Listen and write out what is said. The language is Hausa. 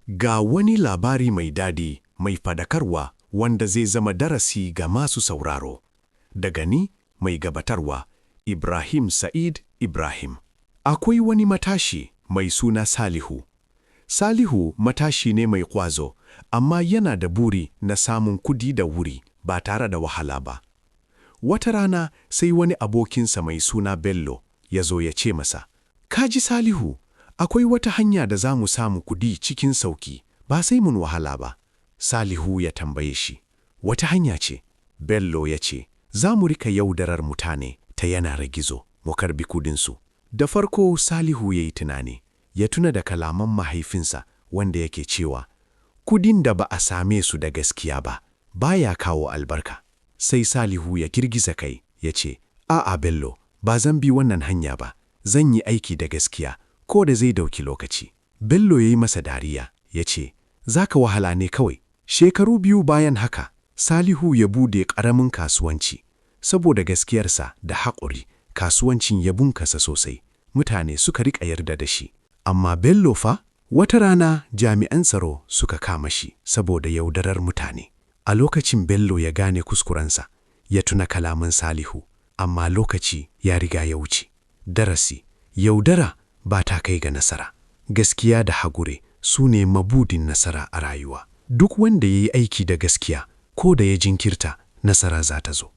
Ga wani labari mai dadi, mai fadakarwa, wanda zai zama darasi ga masu sauraro. Daga ni, mai gabatarwa, Ibrahim Sa'id Ibrahim. Akwai wani matashi mai suna Salihu. Salihu matashi ne mai ƙwazo, amma yana da buri na samun kudi da wuri ba tare da wahala ba. Wata rana sai wani abokinsa mai suna Bello ya zo ya ce masa, "Ka ji Salihu, akwai wata hanya da za mu samu kudi cikin sauki, ba sai mun wahala ba." Salihu ya tambaye shi, "Wata hanya ce?" Bello ya ce, "Za mu rika yaudarar mutane ta yanar gizo, mu karbi kudinsu." Da farko Salihu ya yi tunani, ya tuna da kalaman mahaifinsa wanda yake cewa, "Kudin da ba a same su da gaskiya ba, baya kawo albarka." Sai Salihu ya girgiza kai, ya ce, "A'a Bello, ba zan bi wannan hanya ba, zan yi aiki da gaskiya, ko da zai dauki lokaci." Bello ya yi masa dariya, ya ce, "Za ka wahala ne kawai." Shekaru 2 bayan haka, Salihu ya bude ƙaramin kasuwanci. Saboda gaskiyarsa da haƙuri, kasuwancin ya bunkasa sosai, mutane suka riƙa yarda da shi. Amma Bello fa, wata rana jami'an tsaro suka kama shi saboda yaudarar mutane. A lokacin Bello ya gane kuskurensa, ya tuna kalaman Salihu, amma lokaci ya riga ya wuce. Darasi: yaudara ba ta kai ga nasara. Gaskiya da haƙuri su ne mabudin nasara a rayuwa. Duk wanda ya yi aiki da gaskiya, ko da ya jinkirta, nasara za ta zo.